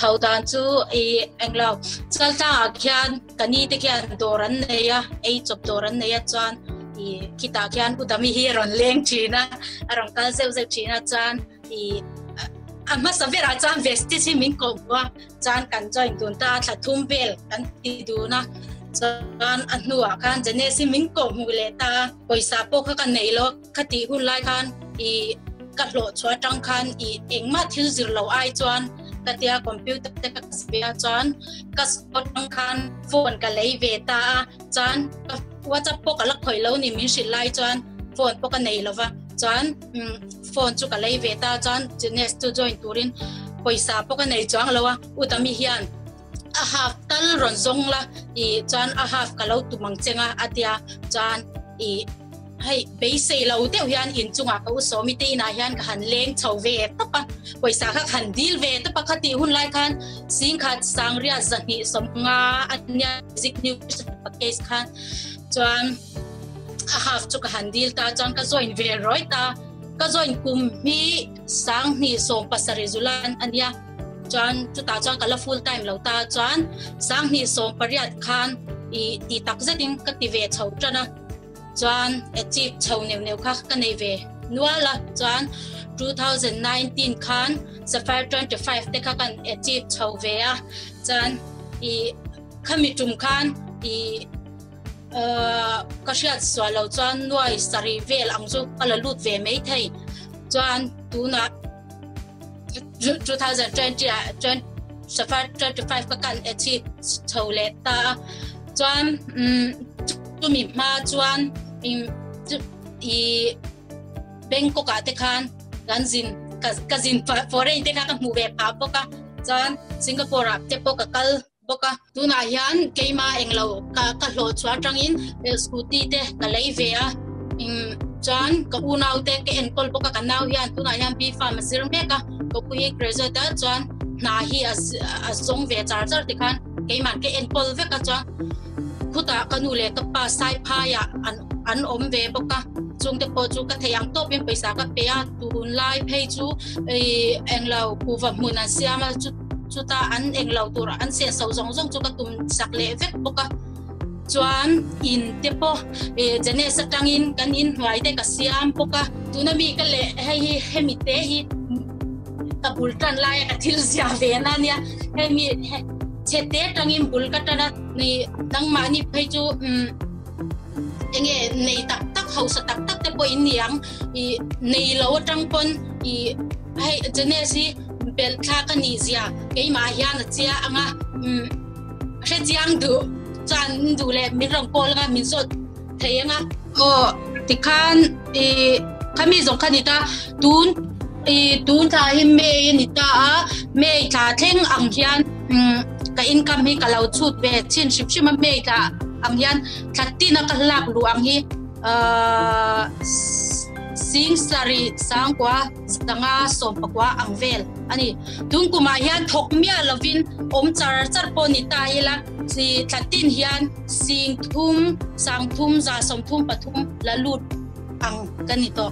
chho dan chu i englo chaltlang ah khian ka ni te khian dawr an nei a, ei chawp dawr an nei a chuan i khitah khian Udami hi a rawn leng thin a, a rawn kal zeuh zeuh thin a chuan i a hmasa berah chuan Vestige hi min koh hmu a, chuan kan join dun ta a, thla thum vel kan ti dun a, chuan a hnuah khan Janes hi min koh hmu leh ta a, pawisa pawh kha ka nei lo. Kha tih hun lai khan i ka hlawh chhuah atang khan i engmah thil zir lo ai chuan ka tia computer te ka zir a chuan ka school atang khan phone ka lei ve ta a chuan ka whatsapp pawh ka la khawih lo ni min hrilh lai chuan phone pawh ka nei lo va chuan phone chu ka lei ve ta chuan Jeunesse chu join turin pawisa pawh ka nei chuang lo a Utami hian a half tal rawn zawng la i chuan a half ka lo tum ang cheng a a tia chuan i hei beisei lo deuh hian inchungah ka u sawmi te inah hian ka han leng chho ve tawp a pawisa kha ka han dil ve tawp a khati hun lai khan singkhat sangria zahnih sawmnga a nia basic nutrition package khan chuan a half chu ka han dil ta chuan ka join ve rawi ta ka join kum hi sanghnih sawm pasarih zulan a nia. Chuan chutah chuan ka la full time lo ta chuan sanghnih sawm pariat khan i ti tak zetin ka ti ve chho tan a chuan achieve chho neuh neuh kha ka nei ve nual a chuan 2019 khan Sapphire 25 te kha kan achieve chho ve a chuan i khami tum khan i ka hriat sual lo chuan nuai sarih vel ang chu ka la lut ve mai thei chuan tunah 2020 ah chuan Sapphire 25 ka kan achieve chho leh ta a chuan chumi hma chuan i Bangkok ah te khan kan zin ka zin foreign te kha ka hmuh ve phah bawk a chuan Singapore ah te pawh ka kal bawk a tunah hian keima englo ka ka hlawh chhuah atangin scooty te ka lei ve a chuan ka unau te ka enkawl bawk a ka nau hian tunah hian B farm a zir mek a ka pu hi graduate a chuan hna hi a zawng ve char char tikhan keimah ka enkawl vek a chuan khutah ka nu leh ka pa saiphaiah an an awm ve bawk a chungte pawh chu ka thei ang tawpin pawisa ka pe a tunlai phei chu englo kuhva hmun an siam a chu Chuta an englo tur an senso zawng zawng chu ka tum sak leh vek bawk a. Chuan in te pawh Jenes atangin kan in hnuai te ka siam bawk a. Tuna mi ka leh hei hi hemi te hi ka bul tan laia ka thil zia ve na ania. Hemi chhe te atangin bul ka tan a, ni nangmahni phei chu enge nei tak tak hausa tak tak te pawh in ni ang. I nei lo atang pawn i hei Jenes hi Belh thlak a nih zia keimah hian a chia ang a, umm hrechiang duh chuan in duh leh min rawn call anga min zawt thei ang a. Aw tikhan i khami zawng kha ni ta tun i tun thla hi May a ni ta a, May thla thleng ang hian umm ka income hi ka lo chhut ve chhin hrim hrim a, May thla ang hian thla tin a ka lak luh ang hi ahh sing sarih sangkua. Sanga sawmpakua ang vel a ni. Tun kumah hian thawk miah lovin awm char char pawh ni ta ila, si thlatin hian sing thum, sang thum, za 33 la lut ang ka ni tawh.